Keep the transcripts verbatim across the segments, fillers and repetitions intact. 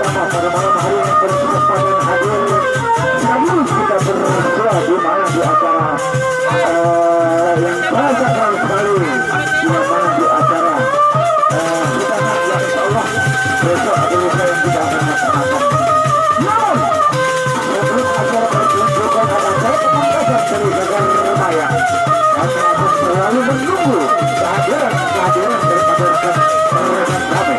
Pada malam hari yang berkesempatan hadir, sekaligus kita berdoa di mana di acara, eh, yang sangat sekali, di mana di acara, eh, kita yang insya Allah besok atau lusa yang kita akan laksanakan. Namun, sebelum acara pertunjukan akan saya pemangkasan dari Jagar Raya, kami akan selalu menunggu kehadiran-kehadiran daripada rekan-rekan kami.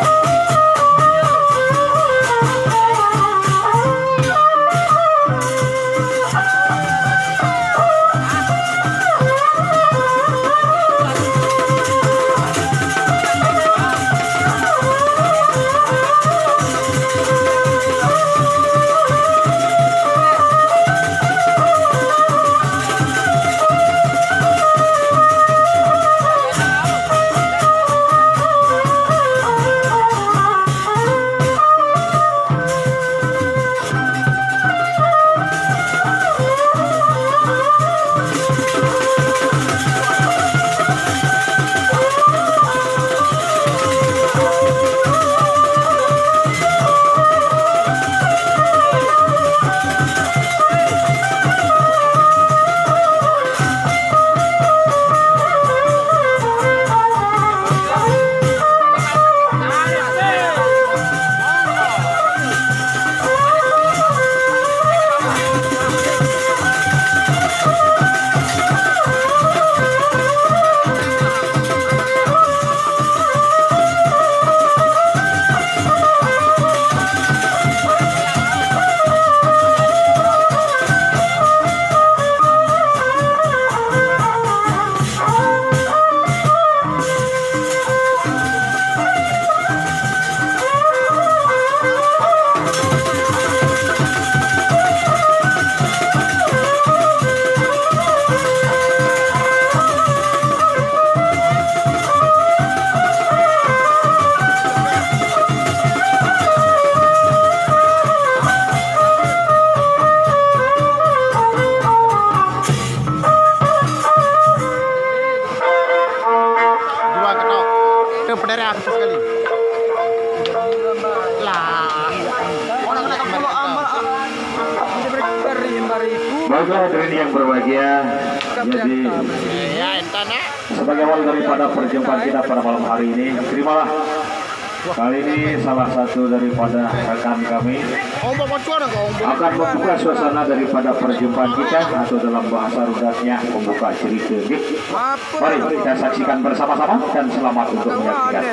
Dua ketok. Itu bendera atas sekali. Lah. Orang kena kepala amal. Baiklah, hadirin yang berbahagia, jadi, ya, entar, nak, sebagai awal daripada perjumpaan kita pada malam hari ini, terimalah kali ini salah satu daripada rekan kami akan membuka suasana daripada perjumpaan kita atau dalam bahasa rudatnya membuka cerita. Mari kita saksikan bersama-sama dan selamat untuk menyaksikan.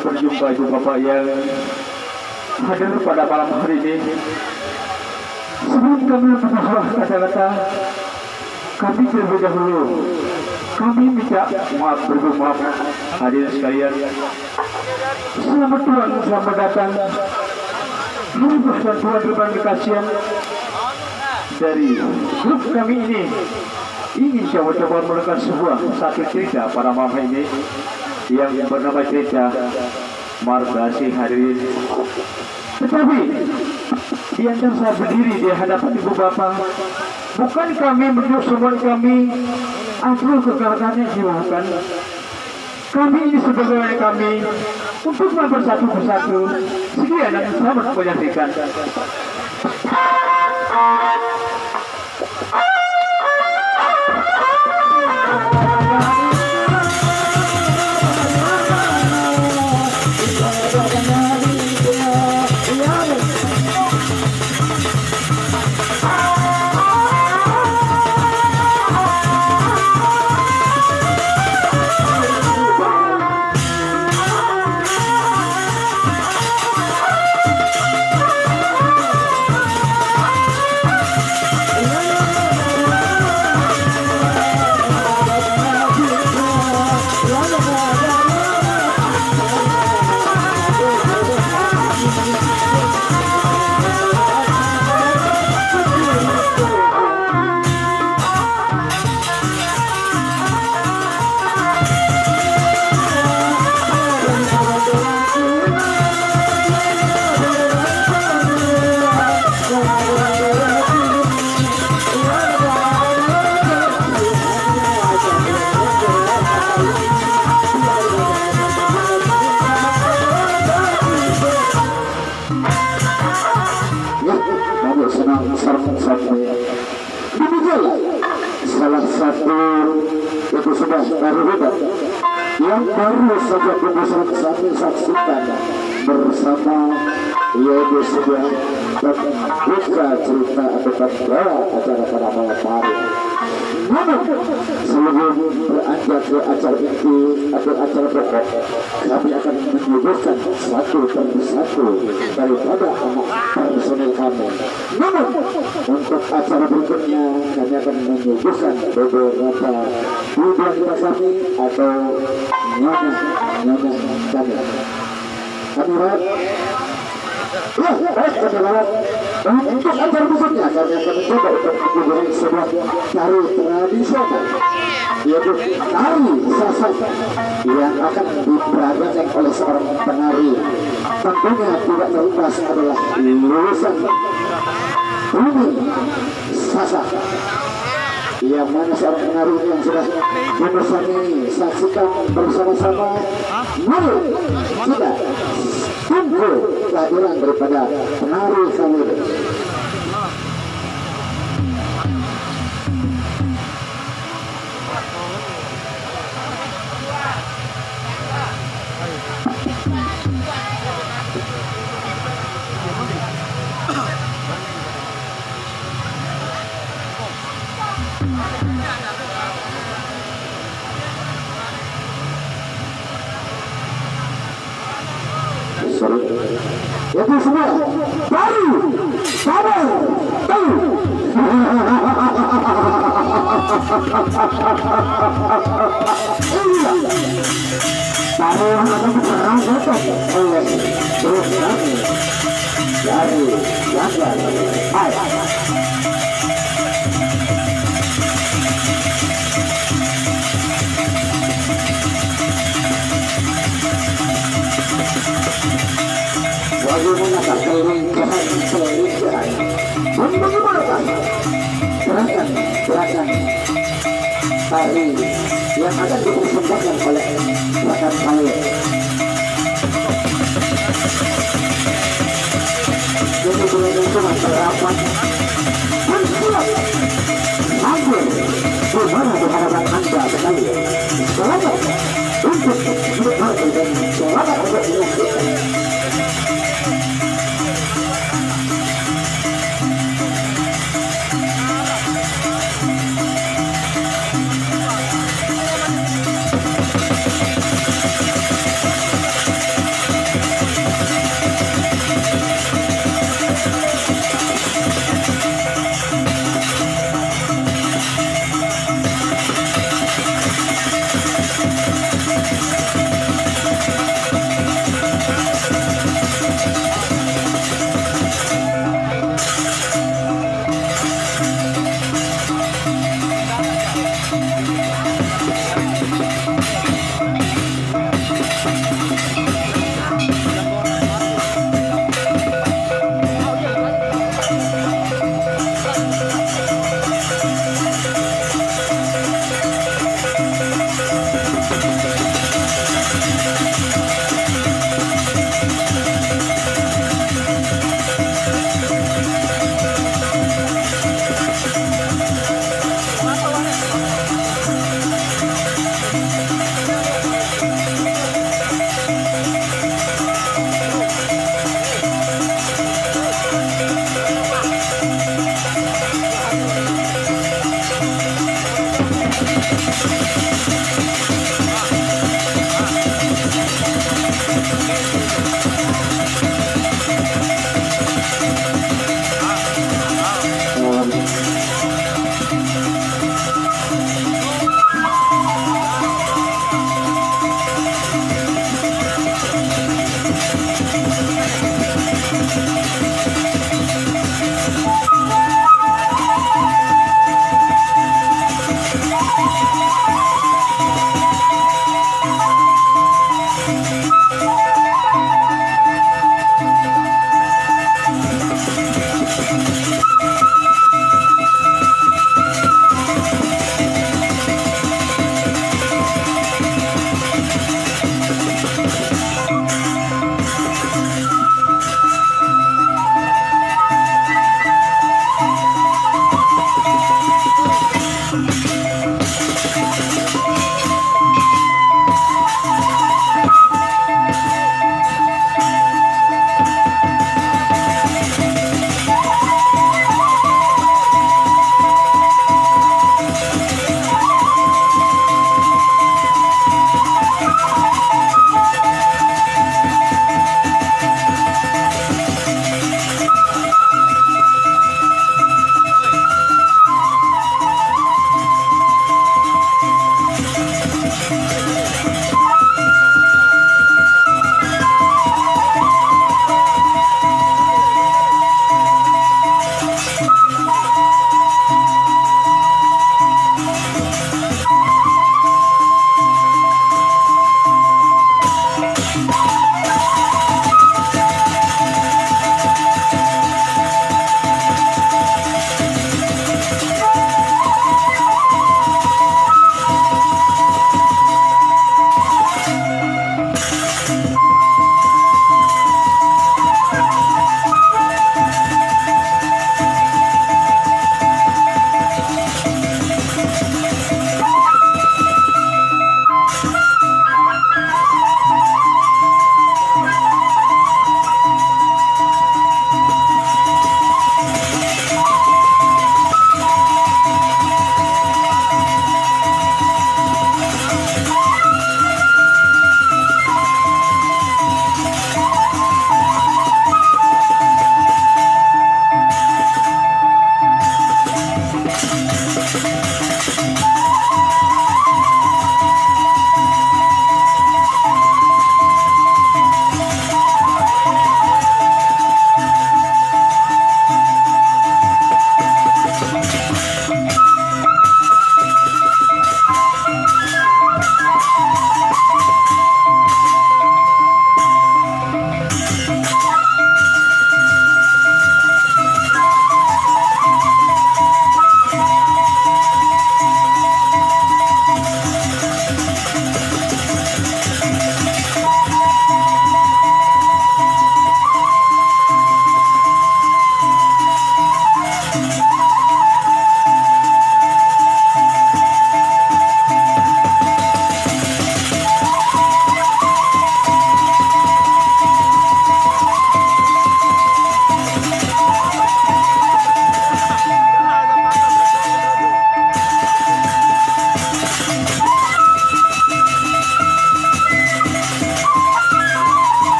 Berjumpa ibu bapak yang hadir pada malam hari ini. Sebelum kami membuka kata-kata, kami terlebih dahulu, kami minta maaf, bermaaf, hadirin sekalian. Selamat pulang, selamat datang. Hadirin dan tuan, terima kasih dari grup kami ini ingin coba-coba menekan sebuah satu cerita pada malam ini yang bernama cerita Marga Si Hadirin. Tetapi di antara saya berdiri di hadapan ibu bapak, bukan kami menunjuk semua kami atau kegagalannya, bukan. Kami ini sebagai kami untuk mempersatu persatu. Sekian dan selamat menyaksikan. Ya, mari senang sareng sami. Demikianlah salah satu itu sudah dari Ruben yang baru saja pemirsa kami saksikan bersama, yaitu sudah membuka cerita atau pembawa acara pada malam hari. Namun sebelum beranjak ke acara inti atau acara pokok, kami akan menyuguhkan satu per satu daripada anak personil kami. Namun untuk acara berikutnya, kami akan menyuguhkan beberapa idola kami atau nyonya-nyonya kami. Kami harap, ya, baik, kami harap untuk acara berikutnya kami akan mencoba untuk menghubungi sebuah tari tradisional, yaitu tari Sasak, yang akan diperagakan oleh seorang penari. Tentunya tidak terlepas adalah lulusan Bumi Sasak, yang mana seorang penari yang sudah kami saksikan bersama-sama. Mari kita tunggu kehadiran daripada penari kami. Sorry. Itu semua baru sabar tahu. Iya. Baru yang akan diperagakan oleh grup kami dari Langgar. Hai. Bagaimana kelingkahan, kelingkahan? Dan bagaimana gerakan, gerakan tari yang akan dipersembahkan oleh rekan saya? Jadi, bulan yang cuma terapat bersiap hadir di mana di hadapan Anda sekalian. Selamat untuk menikmati dan selamat untuk menyaksikan.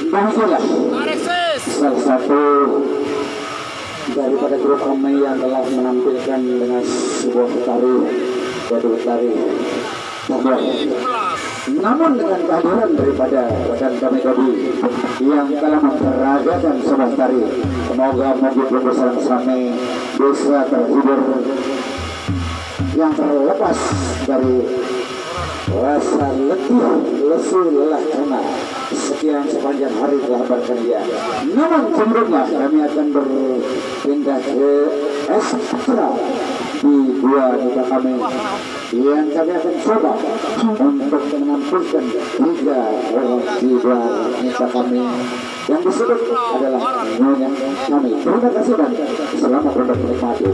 Demikianlah salah satu daripada grup kami yang telah menampilkan dengan sebuah tari, yaitu tari tambor. Namun dengan kehadiran daripada rekan kami tadi yang telah memperagakan sebuah tari, semoga mungkin besar kami bisa terhibur yang terlepas dari rasa letih, lesu, lelah karena sekian sepanjang hari telah berkerja. Namun sebelumnya kami akan berpindah ke ekstra Di dua nita kami yang kami akan coba untuk menampilkan tiga orang di dua nita kami. Yang disebut adalah nyonya kami. Terima kasih dan selamat untuk menikmati.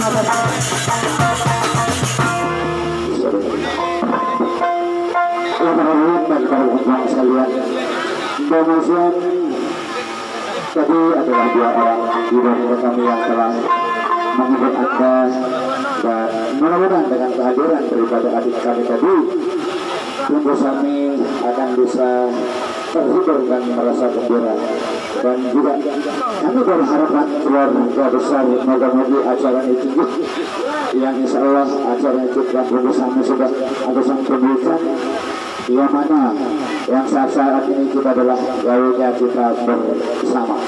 Ya, para hadirin dan para pengunjung sekalian, demikian tadi adalah dua orang guru kami yang telah menghibur Anda, dan mudah-mudahan dengan kehadiran daripada adik kami tadi, Tunggu Sami akan bisa terhibur dan merasa gembira. Dan juga kami berharap keluarga besar, moga-moga acara ini, yang insya Allah acara itu Tunggu Sami sudah ada yang tunjukkan, yang mana yang saat-saat ini kita adalah gaulnya kita bersama.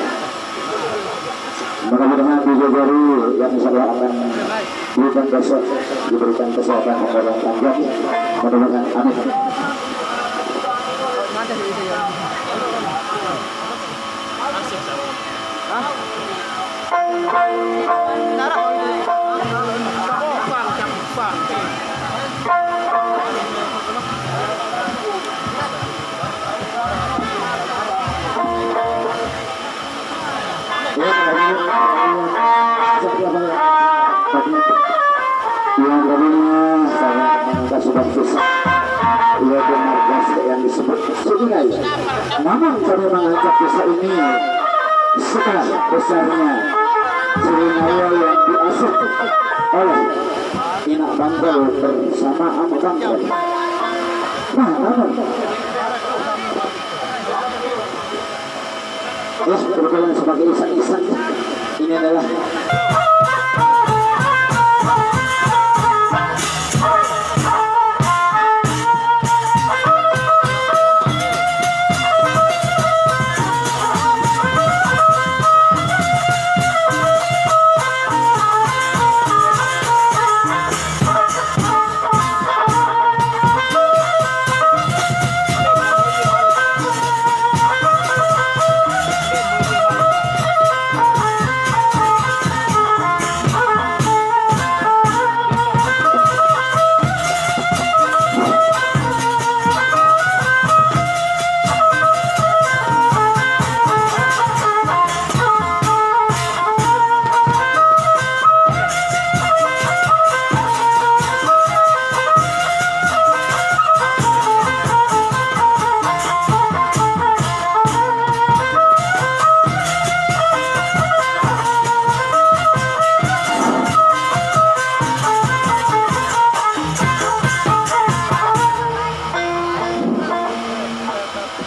Mudah-mudahan dijajari yang insya Allah akan berikan besok, diberikan kesehatan umur yang panjang. Mudah-mudahan, amin. Ya, tadi, tadi, yang tadinya saya mengangkat sebuah kisah, yaitu markas yang disebut Seringai. Namun kami mengangkat kisah ini setelah besarnya Seringai yang diasuh oleh Inak Bangkol bersama Amak Bangkol. Nah, namun Ya, kebetulan sebagai isak-isak, ini adalah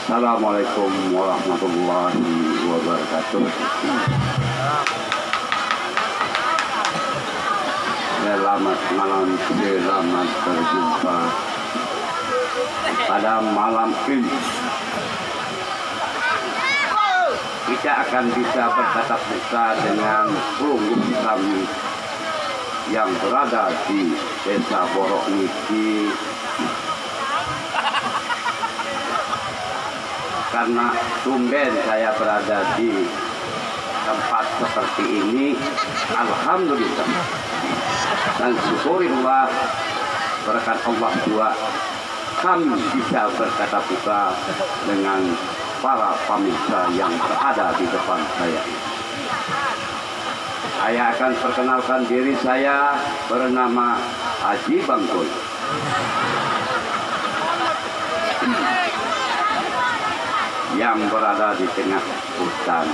Assalamualaikum warahmatullahi wabarakatuh. Selamat malam, selamat berjumpa pada malam ini. Kita akan bisa bertatap muka dengan pelungguh kami yang berada di Desa Borok Niki. Karena tumben saya berada di tempat seperti ini, alhamdulillah. Dan syukurillah, berkat Allah juga, kami bisa bertatap muka dengan para pemirsa yang berada di depan saya. Saya akan perkenalkan diri, saya bernama Haji Bangkul, yang berada di tengah hutan.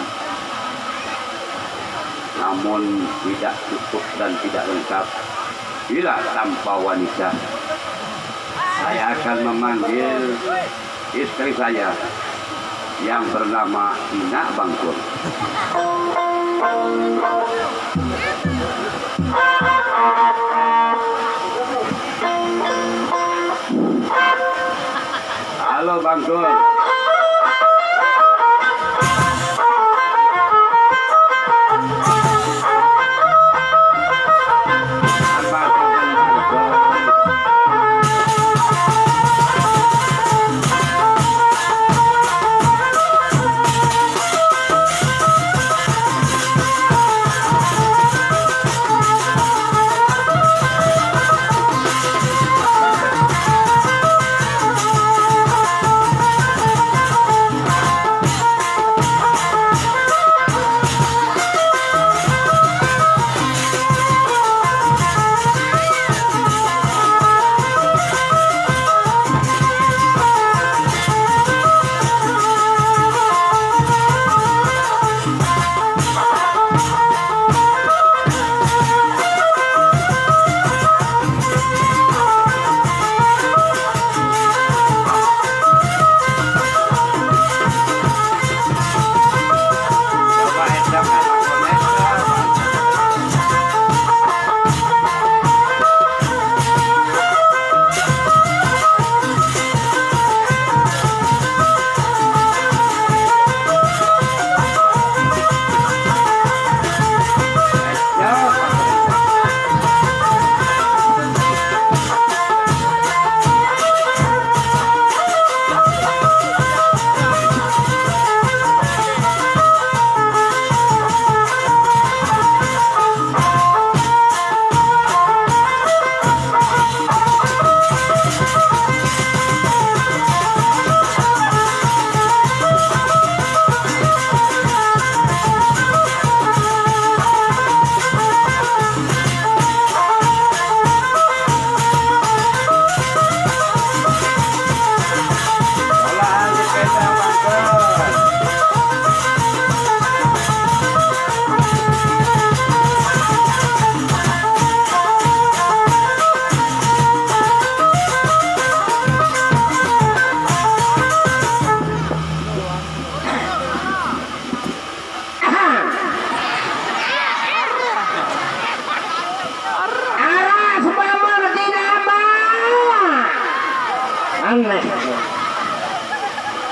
Namun tidak cukup dan tidak lengkap bila tanpa wanita. Saya akan memanggil istri saya yang bernama Ina Bangkul. Halo, Bangkul.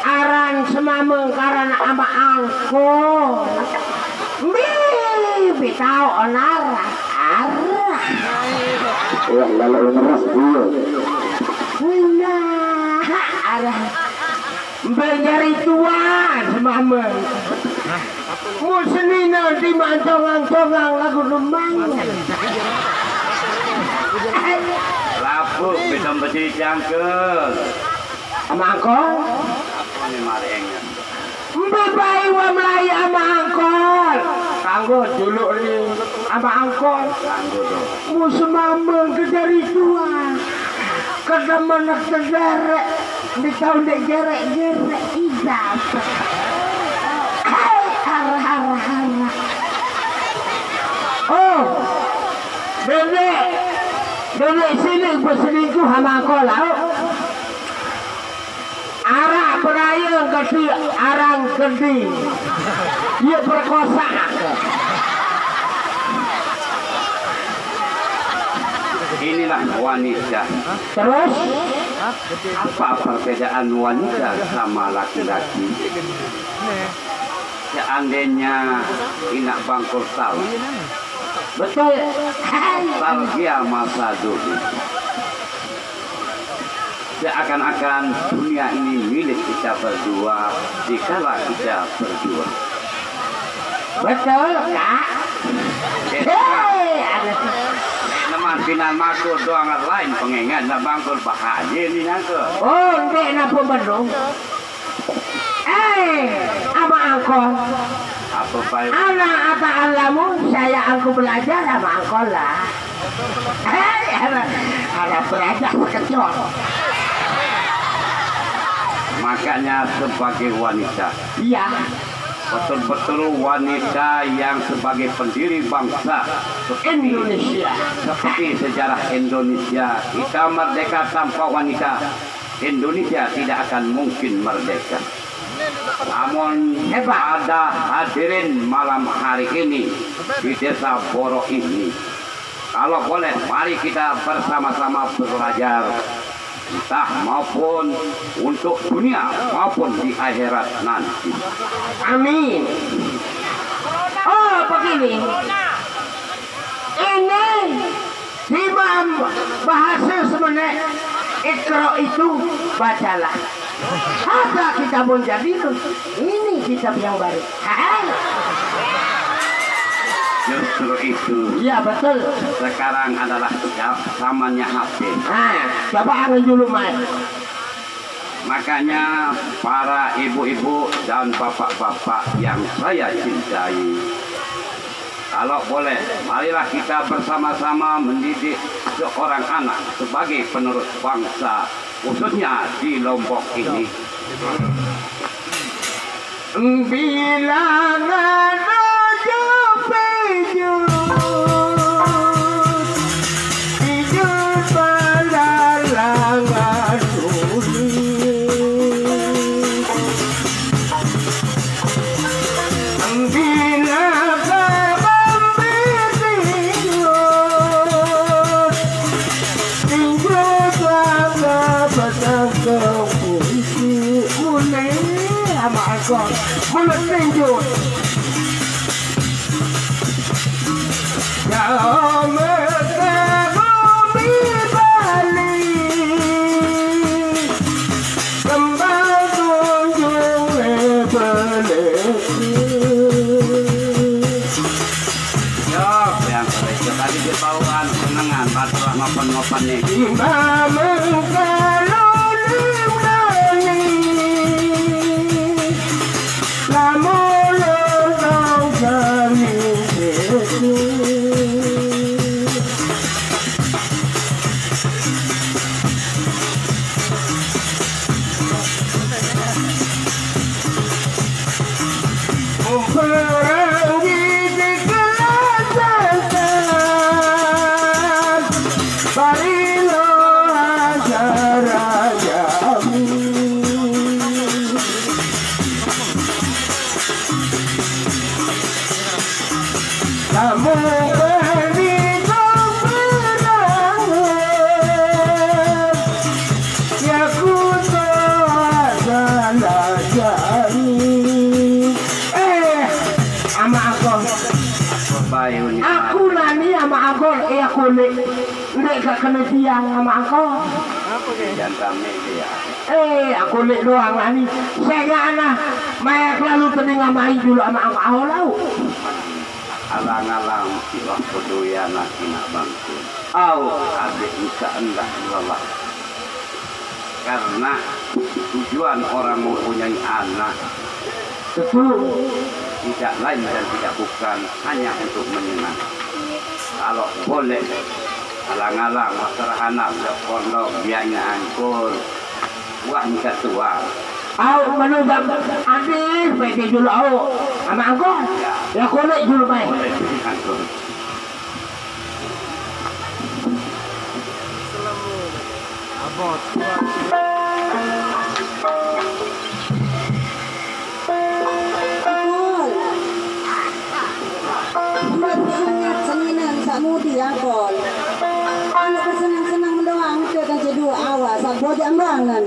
Aran semameng karana ama angkol. Mbi, mbi tau onar. Arah. Wah, lalu ngeras dia. Nah, arah. Mbi jari tuan semameng. Musenina di mantongang-tongang lagu numangan. Lapuk pitung besi cangkel. Ama angkol. Apa nih mari enget? Mbi bai wa melai ama angkol. Kanggo juluk ni ama angkol. Kanggo dong. Musemameng ke jari tua. Kedemen tederek. Di tahun dek jerek-jerek idap. Hai, arah, arah, arah. Oh, nenek, nenek sini berselingkuh sama angkol lau. Arak berayang keti arang kedi. Ia perkosa aku. Inilah wanita. Terus? Apa perbedaan wanita sama laki-laki? Seandainya Inak Bangkol tahu. Betul. Nostalgia masa dulu. Seakan-akan dunia ini milik kita berdua, dikala kita berdua. Betul, Kak. Hei, ada. Neman pinan maku doang lain pengengan na bangkul bahagia ni nangke. Oh, ndek napa bedung. Eh, ama angkol. Apa baik? Ana ata alamu, saya aku belajar sama angkol lah. Hei, harap, harap belajar sekecor. Makanya sebagai wanita, iya, betul-betul wanita yang sebagai pendiri bangsa seperti Indonesia, seperti sejarah Indonesia, kita merdeka tanpa wanita, Indonesia tidak akan mungkin merdeka. Namun, hebat, pada hadirin malam hari ini di Desa Boro ini, kalau boleh, mari kita bersama-sama belajar, entah maupun untuk dunia maupun di akhirat nanti. Amin. Oh, begini. Ini Imam bahasa semenek, Iqra itu bacalah. Ada kitab yang jadid, ini kitab yang baru. Hai. Justru itu. Iya, betul. Sekarang adalah za-, zamannya H P. Nah, coba angin dulu, Mai. Makanya, para ibu-ibu dan bapak-bapak yang saya cintai, kalau boleh, marilah kita bersama-sama mendidik seorang anak sebagai penerus bangsa, khususnya di Lombok ini. Bilangan aja pejut, pejut balalangan ulit. Bila kabang pejut, pejut bala batang kau puisi. Mulai ama angkol. Mulai pejut. Jauh mata bumi Bali, kembang tunjung lebeleki. Yo, yang kerja tadi dia bawaan senengan, batu ngopen-ngopen nih. Imam mengkalu limani. Lamun lurung kami itu. Gak kena tiang sama aku. Jangan kami dia. Eh, aku lihat doang lah ni. Saya gak anak. Mayak lalu tadi ngamai dulu sama aku. Aho lau. Alang-alang iwak peduyan lagi nak bangkit. Au, adik bisa enggak lelah. Karena tujuan orang mempunyai anak Betul. Tidak lain dan tidak bukan, hanya untuk menyenangkan. Kalau boleh, alang-alang, wasarahanap, pondok, bianya angkul, wah, minta tuang. Au, manu gam, habis, baik dia dulu, au. Sama angkul, ya, kulit dulu, baik. Boleh, angkul. Angkol. Buat ingat seninan sak mudi, Angkol. Anu kesenang-senang doang, itu kan jadi awas, sak bojak ambangan.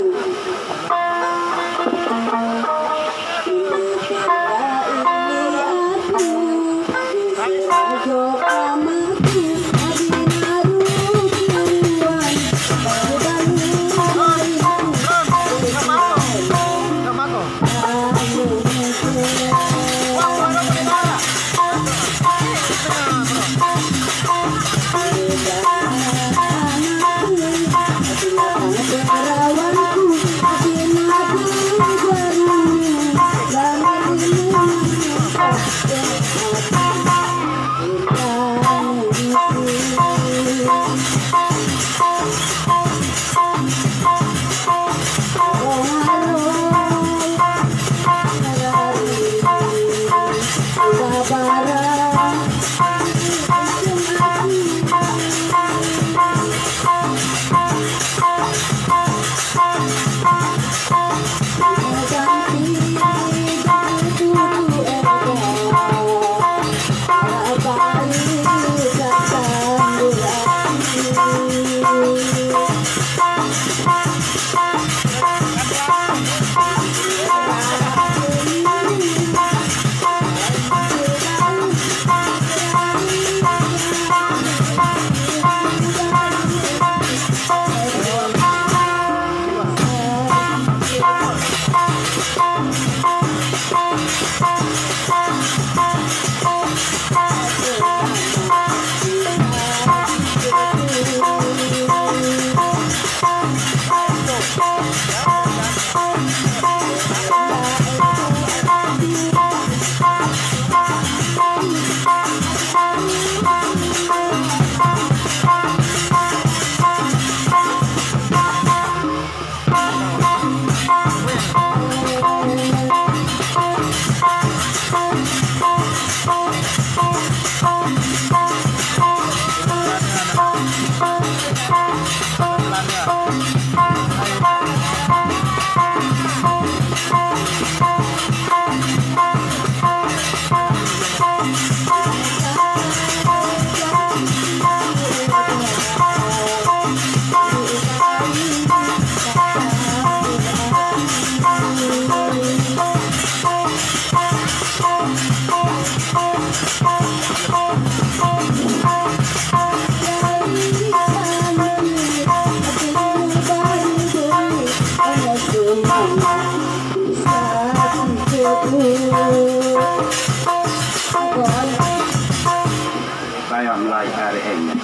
Saya mulai hari ini.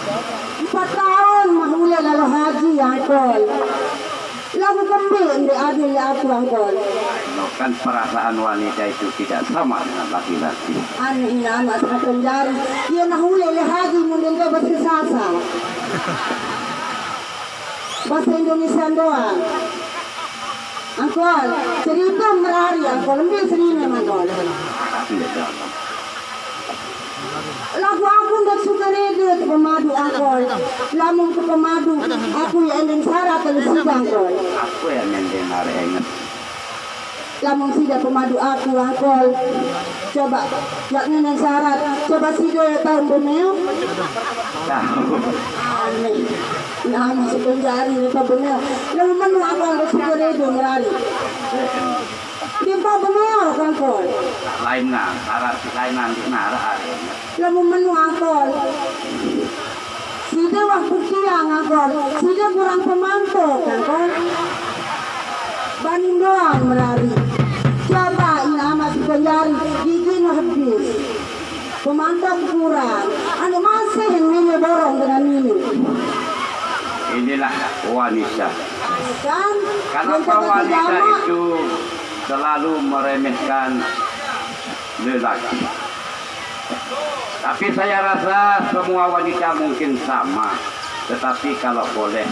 Empat tahun mahule lalu haji, Angkol. Lagu kembe ende adil ya aku, Angkol. No, kan perasaan wanita itu tidak sama dengan laki-laki. Anu ina anak satu jari. Iya mahule le haji mundin ke bahasa Sasa. Bahasa Indonesia doang. Angkol, cerita merari, Angkol, lebih sering, Angkol. Lagu aku ndak suka rede tu pemadu, Angkol. Lamun ke pemadu, aku ya ending syarat kalau sidang, Angkol. Aku yang ending hari ingat. Lamun sida pemadu aku, Angkol. Coba, jak nenen syarat. Coba sida tahu beneo. Tahu. Aneh. Nah, masuk penjari ni tak beneo. Lamun menu aku harus segera itu merari. Dia tak beneo, Angkol. Lain nah, syarat lain nanti nara hari. Lamun menu, Angkol. Si Dewa Kukiang, Angkol, sida kurang pemantok, Angkol. Baning doang merari. Coba ina amat si Tonjari, gigi nu habis. Pemantok kurang. Anu masih yang nini borong dengan nini. Inilah wanita. Kan? Kenapa wanita itu selalu meremehkan lelaki? Tapi saya rasa semua wanita mungkin sama. Tetapi kalau boleh,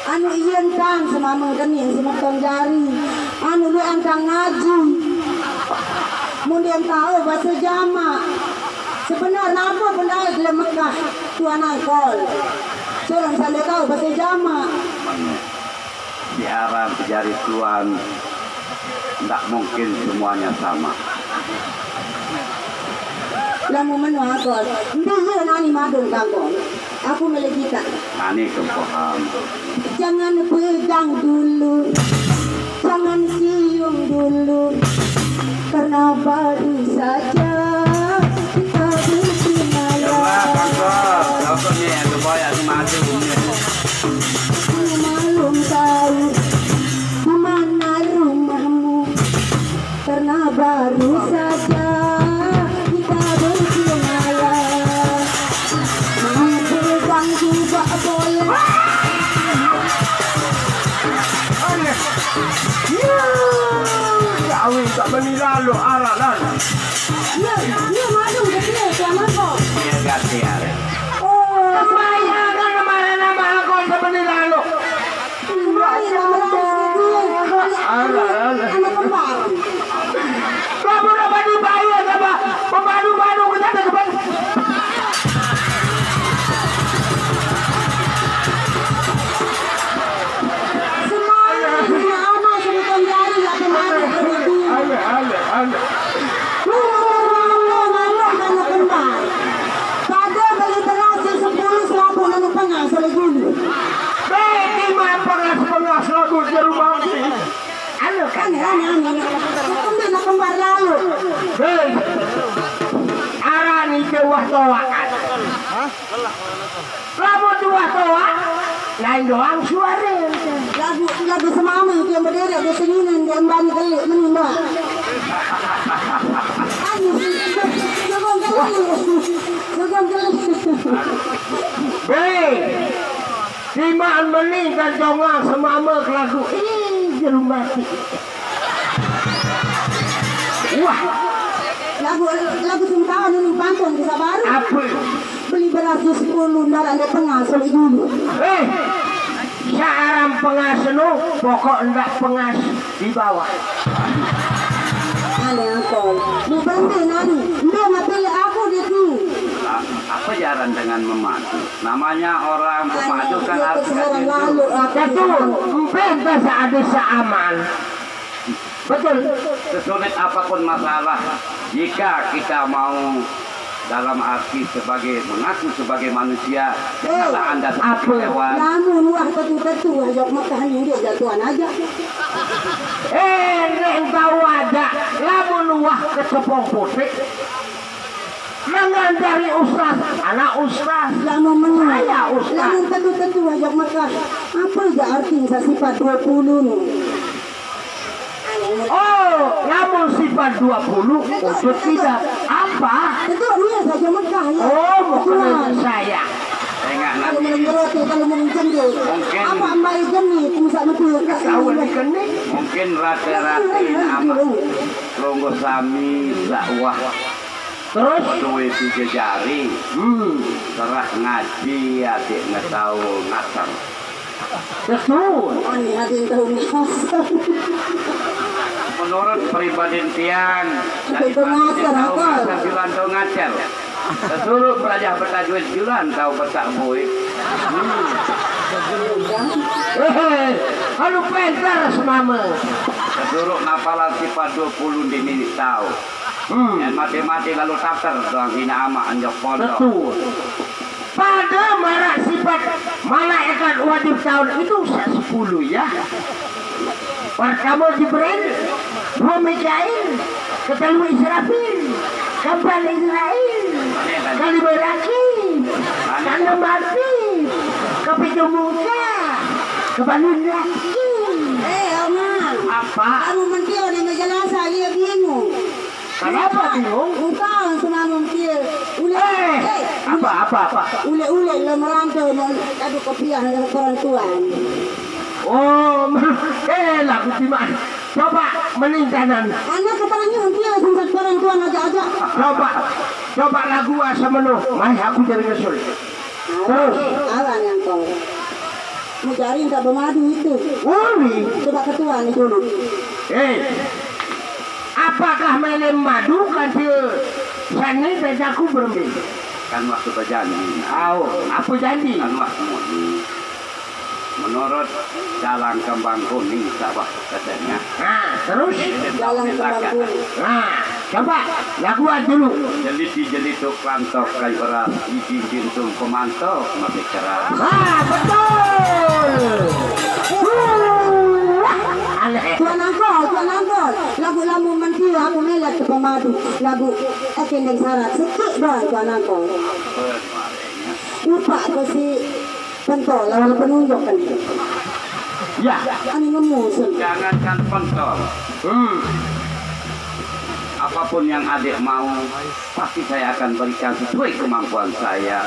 anu, iya, entang semameng keni, semeton jari. Anu, lu entang ngaji. Mun dia tahu bahasa jama. Sebenar napa pendai dalam Mekah, Tuan Angkol? Seorang sampai tahu bahasa jama. Siaran jari Tuan, ndak mungkin semuanya sama. Lamun menu Angkol, ndi iya nani madung kangkon? Aku milih kita. Nani kempohan. Jangan pegang dulu, jangan cium dulu, karena baru saja kita berkenalan. Coba, Angkol, coba nih, ada boy, ada madu nih. Belum tahu di mana rumahmu, karena baru saja kita berkenalan. Mau pulang juga boleh. Aneh. Ya, kawin tak bani lalu aralan. Iya, iya, maklum, kecil, sama kok. Iya, ganti ya. Oh, sembahyang kan kemarin sama aku tak bani lalu. Anak kembar. Kamu dapat dibayar apa? Pemadu-padu kita dapat. Semuanya punya anak, sebutkan jari, nggak pemadu. Aneh, aneh, aneh. Lu ngomong, ngomong, ngomong, anak kembar. Pada beli beras yang sepuluh, serabu, lalu pengah, sore dulu. Beti mah pengas-pengas lagu jeruk mangsi. Anu kan, anu, anu, anu. Kembe nak kembar lalu. Hei. Arani ke wah toa. Lamun dua toa, lain doang suara. Lagu, lagu semame dia berdiri di sini, dia embani gelik menimba. Ayo, jago gelik. Jago gelik. Hei. Timaan meni kan jongang semame kelaku. Ih, jero mati. Wah. Lagu, lagu sing tahu nih pantun bisa baru. Apa? Beli beras di sepuluh, ndaraq ndeq pengas, beli dulu. Eh, searan pengas nu, pokok ndak pengas di bawah. Aneh, Angkol. Lu berhenti nani. Ndeq mah pilih aku dia tuh. A-, apa jaran dengan memadu? Namanya orang pemadu kan harus sekarang lalu, ah, betul. Mungkin bahasa ada seaman. Betul. Sesulit apapun masalah, jika kita mau dalam arti sebagai, mengaku sebagai manusia, eh, janganlah Anda apa? Seperti hewan. Lamun wah tetu-tetu, aja Mekah ini dia jatuhan aja. Eh, nek tahu ada, lamun wah kecepong putih. Mengandari ustaz, anak ustaz. Lamun menang. Saya ustaz. Lamun tentu-tentu aja Mekah. Apa ya artinya sifat dua puluh nu? Oh, lamun sifat dua puluh, wujud tidak. Apa? Tentu dia saja Mekah, ya. Oh, bukan saya. Kalau menurut, kalau menurut jendil. Mungkin. Apa ambai jenis, bisa betul. Tahu ini jenis? Mungkin rata-rata ini apa? Longgo sami dakwah. Terus? Duwe tiga jari. Hmm. Serah ngaji, adik ngetau ngater. Betul. Oh, ini adik tahu ngater. Menurut pribadi tiang, dari itu ngater, tahu apa? Ngater, bilang tahu ngater. Sesuruh belajar betajwid juran tahu betak boy. Hmm. Hehe, anu pinter semame. Sesuruh napalan sifat dua puluh di mini tahu. Hmm. Yang mati-mati lalu tater doang hina ama anjok pondok. Betul. Pada maraq sifat malaikat wajib taun itu saq sepulu, ya. Pertame Jibril, due Mikail, ketelu Israfil, keempat Israil, kelime Rakib, keenem Atil, Tapi kamu ke? Kebalun lagi. Eh, Oma. Apa? Kamu mentio ni majalasa, dia bingung. Kenapa bingung? Bukan, semua mentio. Ule, Eh, eh, apa, apa, apa? Ule-ule lo merantau, mau adu kopiah dengan orang tua. Oh, eh, lagu terima. Coba meningkanan. Anak katanya mentio, sungsat orang tua ngajak-ajak. Coba, coba lagu asa meno. Mai aku jadi ngesul. Terus? Awan yang kau. Mencari tak bermadu itu. Uli. Coba ketua ni dulu. Eh, apakah melem madu kan dia sana bejaku berembe? Kan waktu berjanji. Au, apa janji? Kan waktu mudi. Menurut dalang kembang kuning sawah katanya. Nah, terus? Dalang kembang kuning. Nah, coba laguan dulu. Jeliti jelituk lantok kai beras, iji jintung pemantok masih keras. Ah, betul. Wah, aneh. Tuan Angkol, Tuan Angkol. Lagu lamu mentio aku melet ke pemadu. Lagu ekendeng syarat. Sikit doang Tuan Angkol. Lupa ke si pentol lawan penunjuk kan. Ya. Ani ngemusun. Jangankan pentol. Hmm. Apapun yang adik mau, pasti saya akan berikan sesuai kemampuan saya.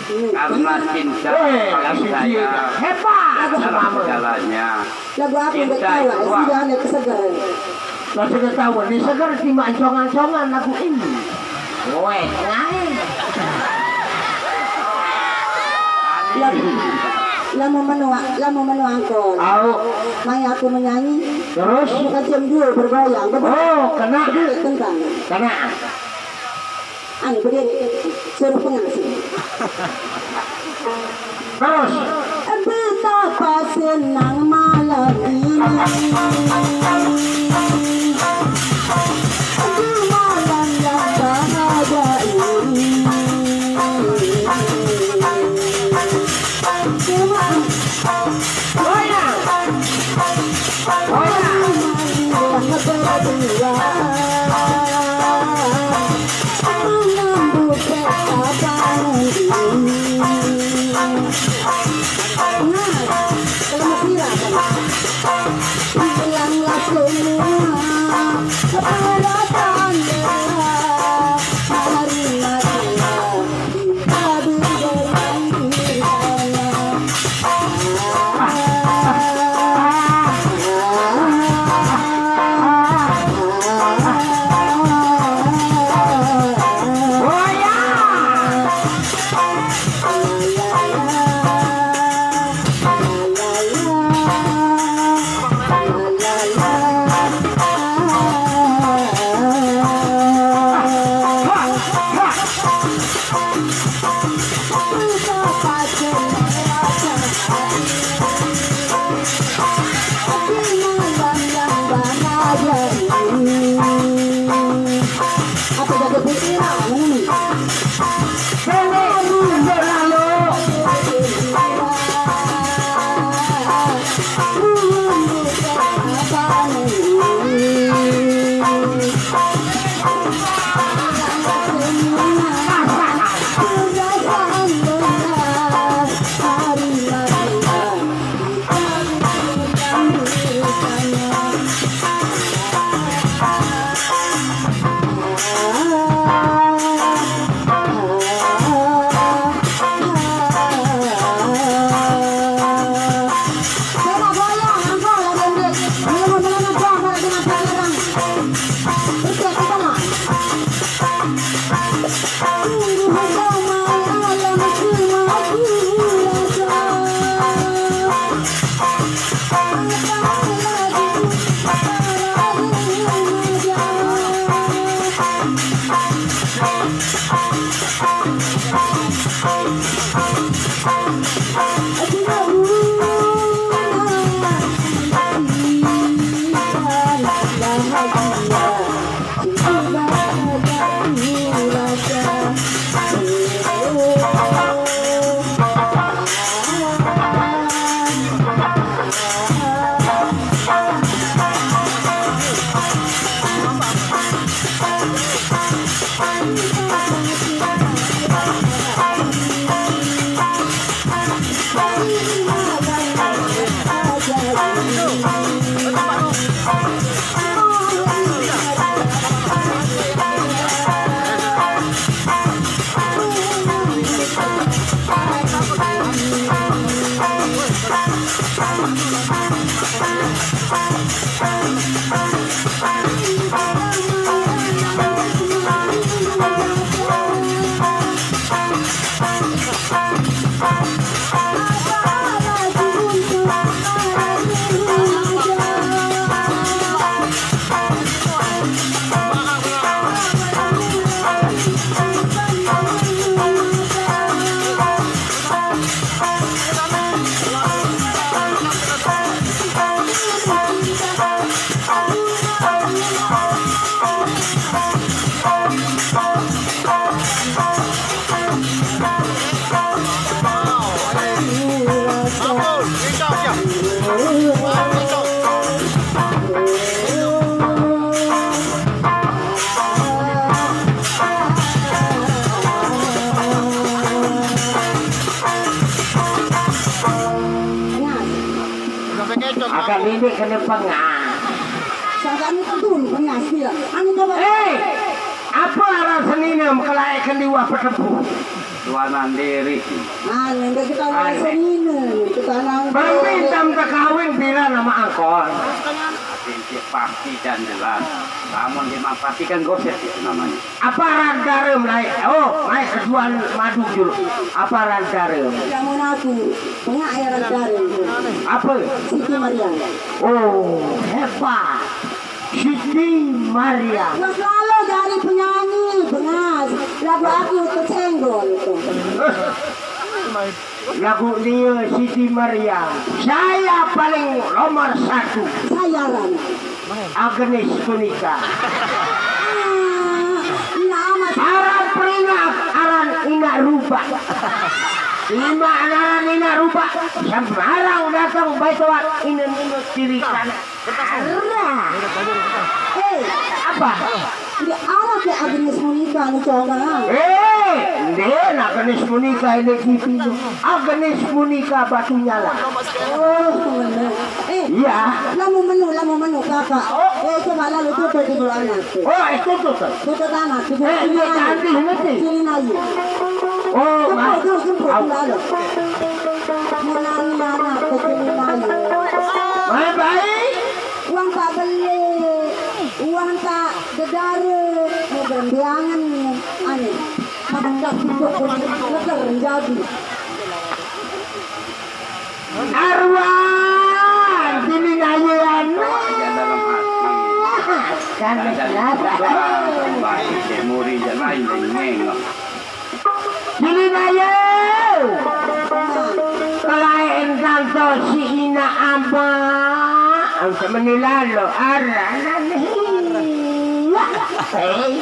Hmm. Karena cinta Eh, bagi kasih saya dia. Hebat. Adalah segalanya. Lagu aku Cinta udah tahu, itu sudah ada kesegaran. Lah sudah tahu, di segar cuma congan-congan lagu ini. Weh, lain. Lagu, lamu menua, lamu menua angkol. Au. Mai aku menyanyi. Terus? Bukan jam dua bergoyang. Oh, kena. Dua tentang. Kena. Anu, berdiri. Suruh pengasih. Terus. Betapa senang malam ini. Di malam yang bahagia ini. Cuma Goyang. Goyang. Hilanglah semua harapannya. Hari matilah kita bergoyang di sana. Apa jadi pikiran ini? Agak ini kena pengah. Sagak ni tu pengah dia. Anu apa? Hei, apa arah senina mengkelayakan di wah petempuh? Tuanan diri. Ah, nenda kita orang senina, kita orang. Permintaan terkawin bila nama angkor. Tapi cik pasti dan jelas. Namun dimanfaatkan gosip itu namanya. Apa aran dara mulai? Oh, mai keduan madu dulu. Apa aran dara? Lamun aku, pengak ya aran dara. Apa? Siti Maria. Oh, hebat. Siti Maria. Wah, selalu jadi penyanyi, bengas. Lagu aku itu senggol itu. Lagu dia Siti Maria. Saya paling nomor satu. Saya Ran. Agnes Monica. Ah, nama Aran peringat, aran ina rubak. Lima aran ina rubak. Sembarang datang baitawat ina nino tirikan. Arah. Eh, apa? Dia arah ke Agnes Monica ni, coba. Eh, dia nak Agnes Monica ini T V tu. Agnes Monica Batu Nyala. Oh, benar. Eh, iya. Lamu menu, lamu menu, kakak. Eh, coba lalu tutup dulu anak. Oh, eh, tutup, tutup. Tutup anak. Eh, dia cantik nanti. Sini lagi. Oh, jemput, jemput, lalu. Menang anak ke sini lagi. Baik, baik. Uang tak beli, uang tak dedara, mau berembiangan, aneh. Makan dah tidur pun, leger jadi. Arwah, sini aja, aneh. Kan Muri jalan nengok. Sini aja. Kelain kantor si ina ama. Angsa menilalo arah. Eh.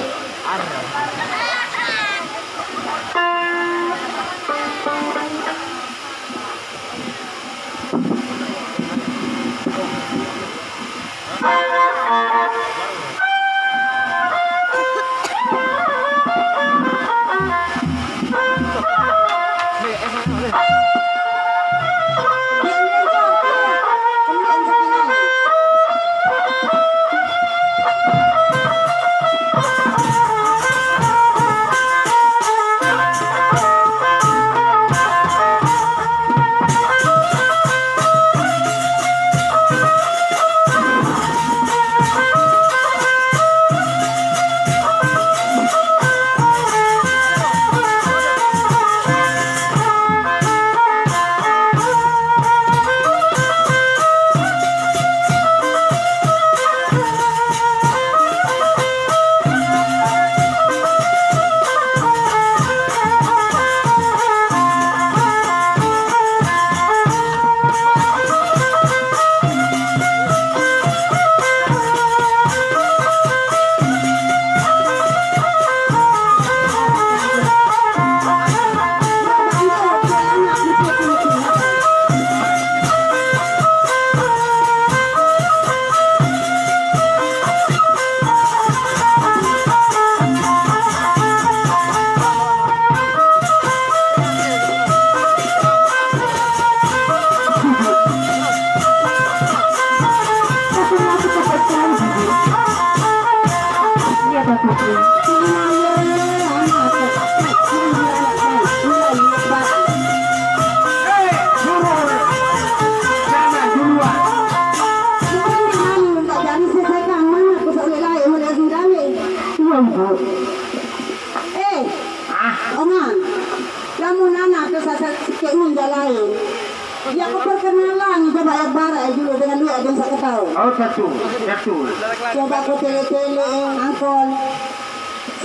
Eh, ah, Oman, kamu nana ke sasak sikit ni jalai. Ya, aku perkenalan, coba ya bara ya dulu dengan dia, dia bisa ketahui. Oh, betul, betul. Coba aku tele-tele, eh, angkol.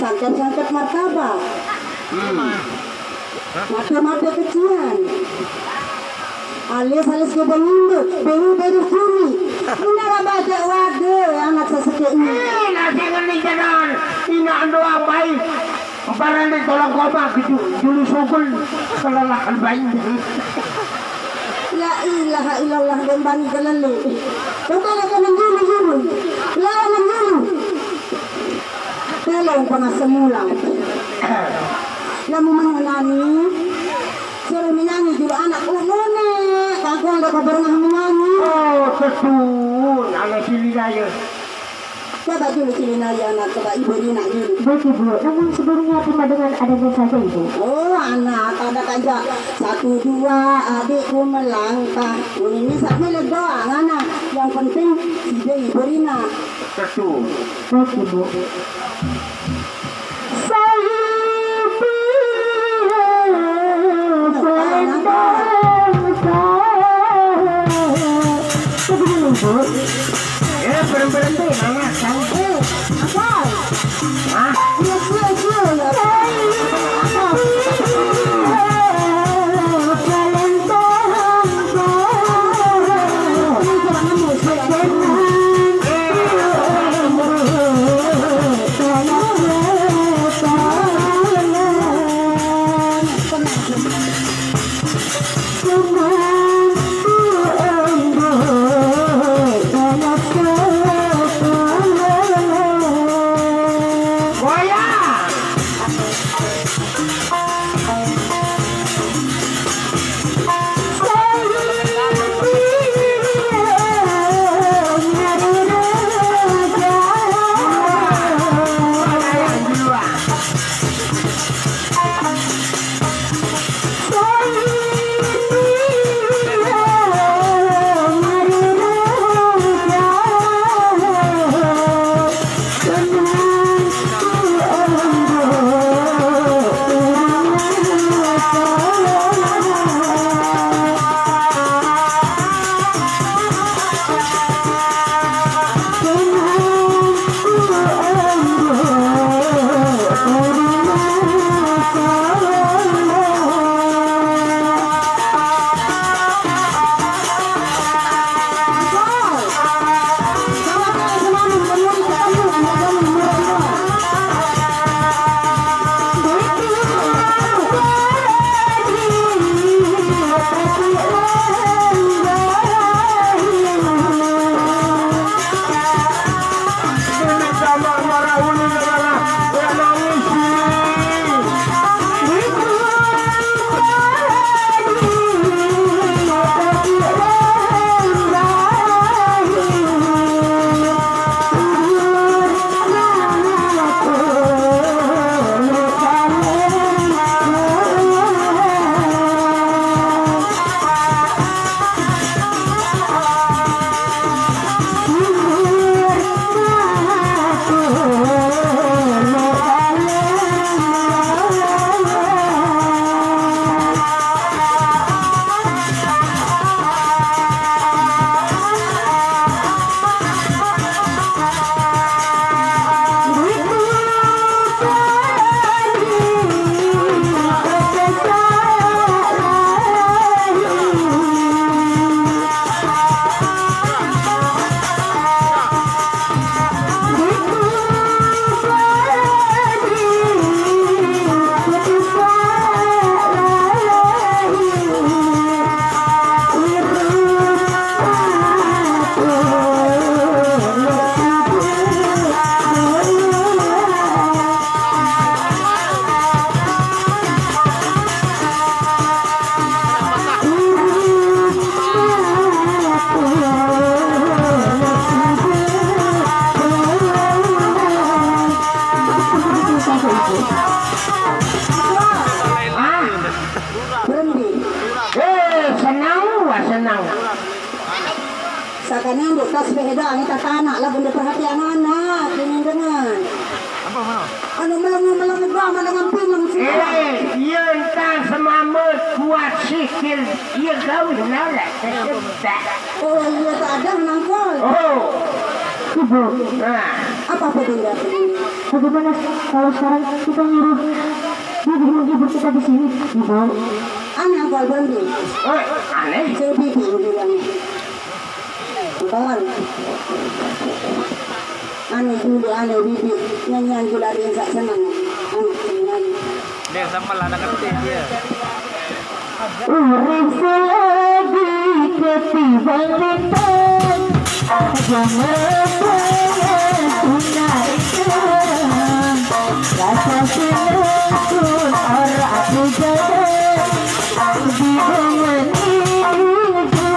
Sangkep-sangkep martabak. Hmm. Mata-mata kecian. Alis-alis gede ngindut, beru-beru kuri. Ini lah baca wade anak seseke ini. Eh, lah jangan ni jalan. Ina doang baik. Barang ni tolong koma gitu. Julu sugul kelelahan baik. La ilaha illallah, dan bani kelele. Kau tak nak kena dulu, dulu. Lawan dulu. Tolong pernah semula. Lamu mengenani. Suruh menyanyi dulu anak umune. Kagak ada kabar menyanyi. Oh, betul. Anak sini raya. Coba dulu sini raya anak, coba ibu Rina dulu. Baik, Ibu, namun sebelumnya terima dengan adanya saja, Ibu. Oh, anak, ada kaja. Satu, dua, adikku melangkah. Ini saja doang, anak. Yang penting, ide ibu Rina. Betul. Baik, Ibu. Eh, berhenti, berhenti, Mama. Eh, apa? Hah? Iya, iya, iya, iya. Apa? Goyang. Takkan nembok tas sepeda ni tak anak lah benda perhatian anak ini dengan. Apa mana? Anu melengah-melengah dah mana dengan pinang sih. Eh, iya entah semama kuat sikil iya gaul nara. Oh iya tak ada nangkol. Oh. Ibu. Nah. Apa apa benda ini? Bagaimana kalau sekarang kita nyuruh dia menghibur kita di sini, Ibu? Aneh nangkol berhenti. Oh, aneh. Saya bibi bilang. Kawan. Anu juli anu bibi nyanyian juli ada yang tak senang. Anu nyanyi. Dia sama lah nak ngerti dia. Urip selagi ketimbang lintang. Jangan banyak guna itu. Rasa senang pun orang dijaga. Di rumah ini juga.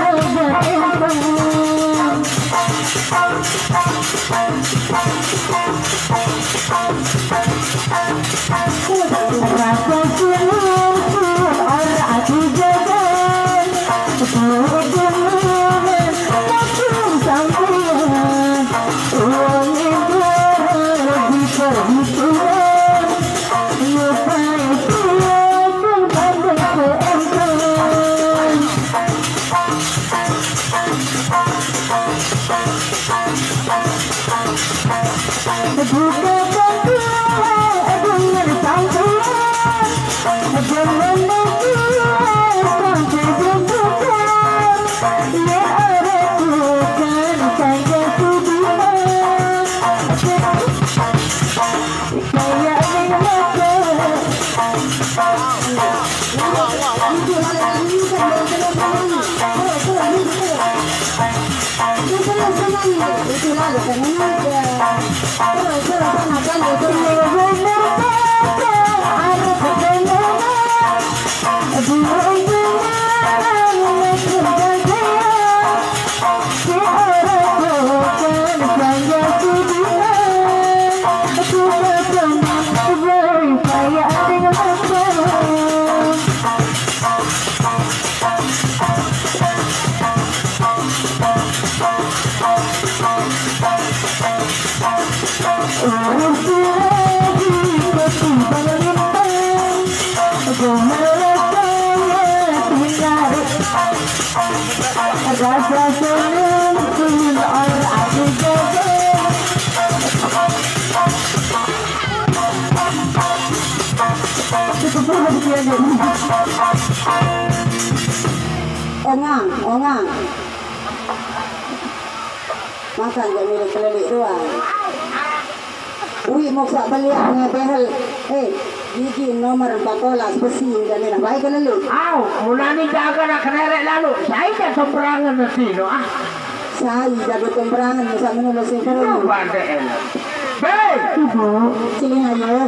Ongang, ongang. Makan gak mirip kelelik doang. Ui, moksa beliak ngebehel. Eh, gigi nomor empat belas besi yang jali nah. Baik kelelik. Au, mulani jaga nak kenerek lalu. Saya tak sembarangan nanti no ah. Saya jaga sembarangan masa menulus yang Itu perlu. Bande enak. Be, Ibu. Ciling aja.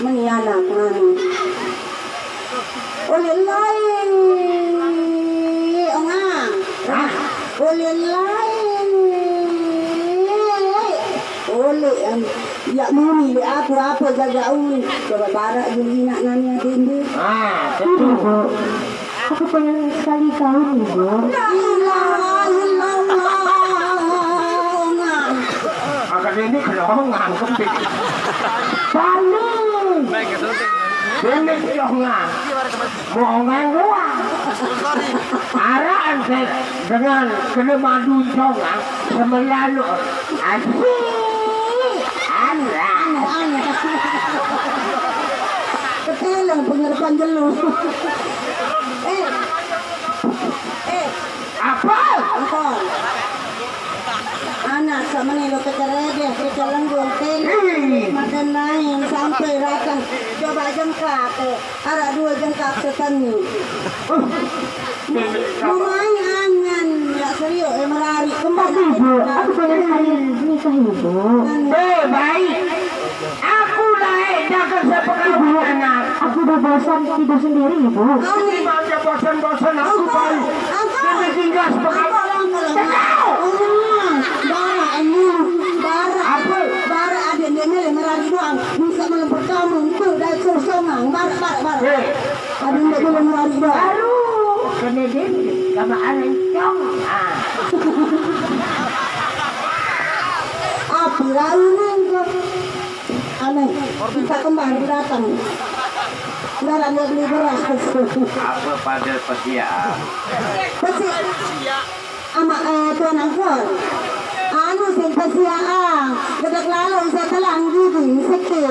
Meni anak mani. Oleh lai. Ongang. Hah? Oleh lai. Oleh em. Ya muni le aku apa jaga uni. Coba barak juli nak nani adende. Ah, betul. Ibu. Aku pengen sekali kawin, Ibu. La ilaha illallah. Ongang. Angkat ini kena ongang kempit. Balik. Ini kena ongang. Mau ongang doang. Araan se-, dengan kena madu ongang, semelalu. Asik. Araan. Aneh, aneh. Keteleng pengerepan jelu. Eh. Eh. Apa? Engkau. Anak sama ni lo kecerede, kecelenggung, tele. Ih. Makan lain sampai rakan. Coba jengkak, eh. Arah dua jengkak setengah. Lumayan angan, ya serius, eh, merari. Kembali. Tapi, Bu, aku pengen sekali nikah, Ibu. Eh, baik. Aku naik jaga sepekawin anak. Aku udah bosan tidur sendiri, Ibu. Ini aja bosan-bosan aku baik. Ini tinggal sepekawin. Tenang. Bara, anu, bara. Apa? Bara ada dia ni merari doang. Bisa malam pertama untuk dah sosongan. Bara, bara, bara. Eh. Ada dia boleh merari doang. Baru. Kena dia, sama anak cong. Ah. Lalu ni tu. Aneh. Kita kembar datang. Nggak ada beli beras. Apa pada pesiaan? Pesi. Ama, eh, Tuan Angkor. Anu sing pesiaan. Gedek lalu saya telang gigi. Seke.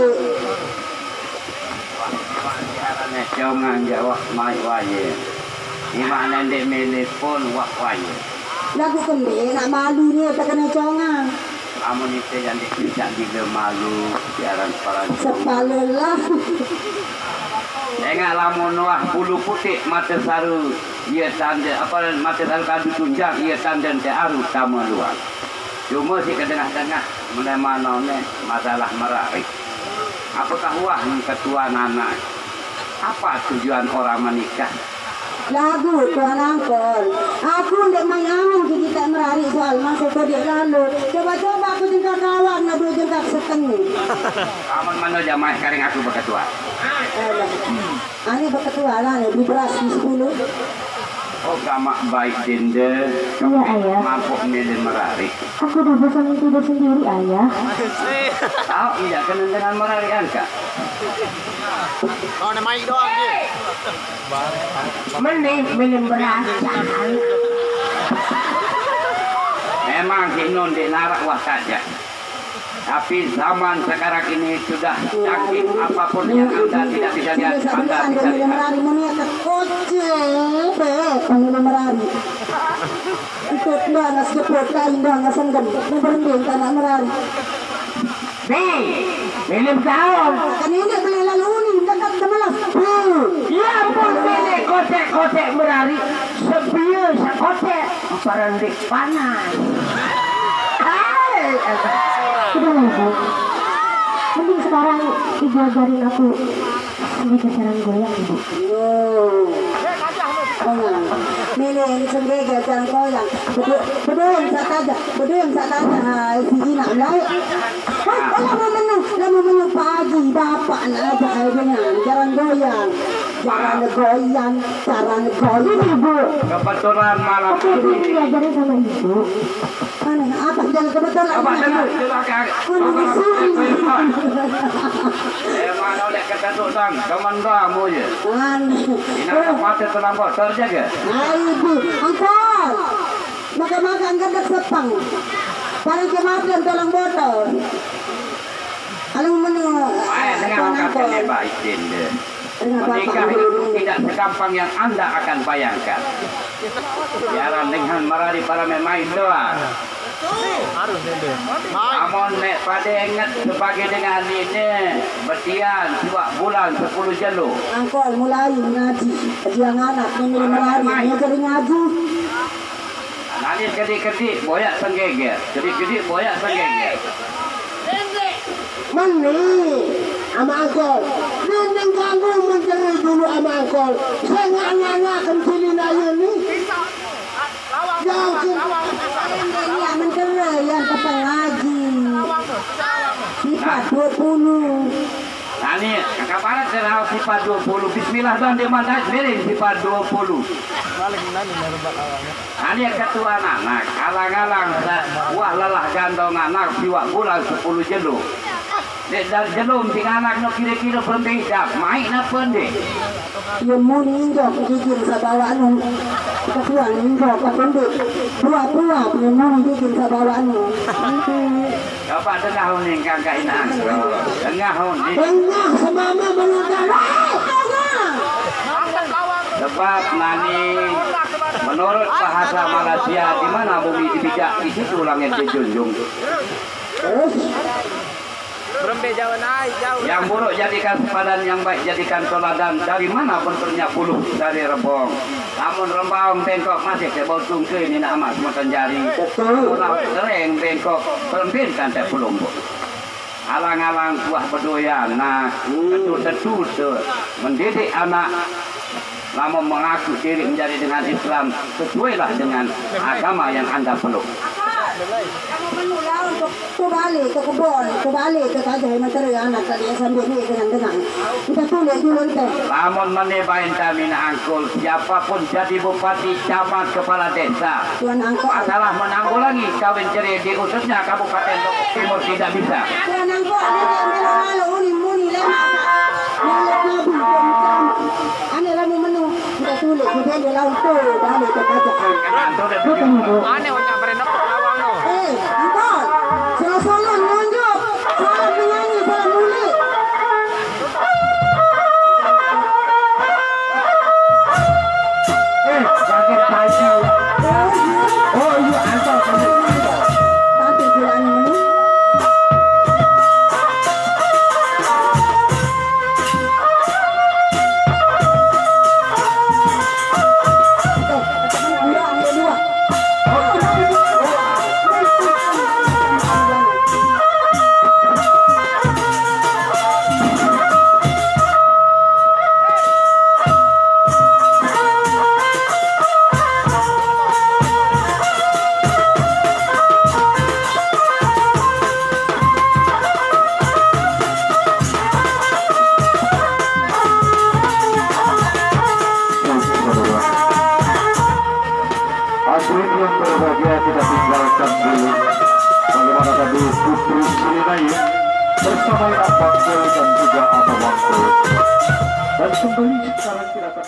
Ane congang jawab mai waye. Imak nende milih pun wak waye. Lagu kembe nak malu ni tak kena congang. Amun ite yang dik tidak diga malu siaran paran. Sepalelah. Tengok lamun wah bulu putih mata saru, iya tanda apa mata saru kadu tunjang iya tanda ente aru tama luar. Cuma si kedengah-dengah menemano ne masalah merarik. Apakah wah ketua nanak? Apa tujuan orang menikah? Lagu Tuan Angkol. Aku ndak main angin ke kita merari soal masa kodik lalu. Coba-coba aku jengkak kawan, nak dua jengkak setengah. Aman mana jamaah karing aku berketua. Alah. Ani berketua lah, ni beli beras di sepuluh. Oh, gamak baik, Dinda. Iya, Ayah. Mampu milih merari. Aku udah bosan tidur sendiri, Ayah. Tahu, iya, kena dengan merari angka. Kau ada mic doang, dia. Mending minum beras. Memang si Nun di narak wah saja. Tapi zaman sekarang ini sudah canggih, apapun yang anda tidak bisa lihat, anda bisa lihat. Merari muni kecil, be, pengen merari. Ikut nggak nggak sepot lain nggak nggak senggem, mau berhenti tanah merari. Be, film tahun. Kan ini beli lalu ni, dekat sebelah. Iya pun beli kotek-kotek merari, sebia sekotek, parandik panas. Hai, aduh, Ibu. Mending sekarang Ibu ajarin aku sedikit cara goyang, Ibu. Yo. Milih sendiri cara goyang. Bedu-, beduyung sat aja, beduyung sat aja. Hai, si Ina, mulai. Hah, lama menang, lama menang Pak Haji, bapak nak aja, hai, dengan cara goyang. Cara goyang, cara goyang. Ini, Bu. Kebetulan malam ini. Aku diajarin sama Ibu. Mana? Apa jadi kebetulan? Apa dulu? Silakan. Aku di sini. Eh, mana oleh kata tu, Bang? Kaman doang mu je. Mana? Ini apa mata tulang bocor jaga? Hai, Bu. Angkor. Maka-maka angkat sepang. Paling kematian tulang bocor. Alu menu. Ayah tengah angkat kene baik, Dinda. Menikah itu tidak segampang yang anda akan bayangkan. Siaran dengan merari para memain doang. Amun nek pada inget sebagai dengan ini, betian, dua bulan, sepuluh jelo. Angkol mulai ngaji, dia nganak, ini merari, dia jadi ngaji. Nangis kedik-kedik, boyak senggeger. Kedik-kedik, boyak senggeger. Meni, ama Angkol. Nendeng ganggu menteri dulu ama Angkol. Saya nggak nanya kentini naya ni. Yang ke- Ini yang menteri yang ke pengaji. Sifat dua puluh. Nani, kaparat kenal sifat dua puluh. Bismillah dan dia mana miring sifat dua puluh. Ane ketua anak, alang-alang sa-, wah lelah gandong anak siwak bulan sepuluh jelo. Dek dari jelo mesti anak no kira-kira berhenti dah, main apa dek? Dia muni injok gigin sabawa anu. Ketua injok apa dek? Dua-dua dia muni gigin sabawa anu. Coba tengah uning kangka inang. Tengah uning. Tengah semama menudara. Sebab nani menurut bahasa Malaysia, di mana bumi dipijak, di situ langit dijunjung. Terus? Berembe jauh naik, jauh. Yang buruk jadikan sepadan, yang baik jadikan toladan. Dari mana bentuknya buluh dari rebong? Lamun rembang bengkok masih ke bau tungke ni nak amat sematan jari. Betul. Lamun kering bengkok, berembin kan tak pelumbuk. Alang-alang buah bedoyan. Nah, hmm, tentu-tentu tu mendidik anak, lamun mengaku diri menjadi dengan Islam, sesuailah dengan agama yang anda peluk. Kamu perlu lah untuk tu balik ke kebun, tu balik ke kajah menteri anak tadi yang sambil ni dengan-dengan. Kita tulis dulu kita. Lamun meni bain tamina angkul, siapapun jadi bupati, camat, kepala desa, Tuan Angkol. Masalah menanggulangi kawin cerai di khususnya Kabupaten Lombok Timur tidak bisa. Tuan Angkol, ini yang malu uni muni lemak. Malu nabi, tuan camat. Ane lamu menu, kita tulis, kita dia lalu tu, balik ke kajah. Ane otak berenep lawang no. Eh, Angkol, salah-salah nunjuk, salah menyanyi, salah mulik. Eh, pakai baju. Oh iya, Anto, Anto. Tapi bulan ini. Eh, dua, ambil dua. Hadirin yang berbahagia, kita tinggalkan dulu bagaimana tadi Putri Sirinaye bersama Abang Boy dan juga Abang Bangkul. Dan kembali sekarang kita akan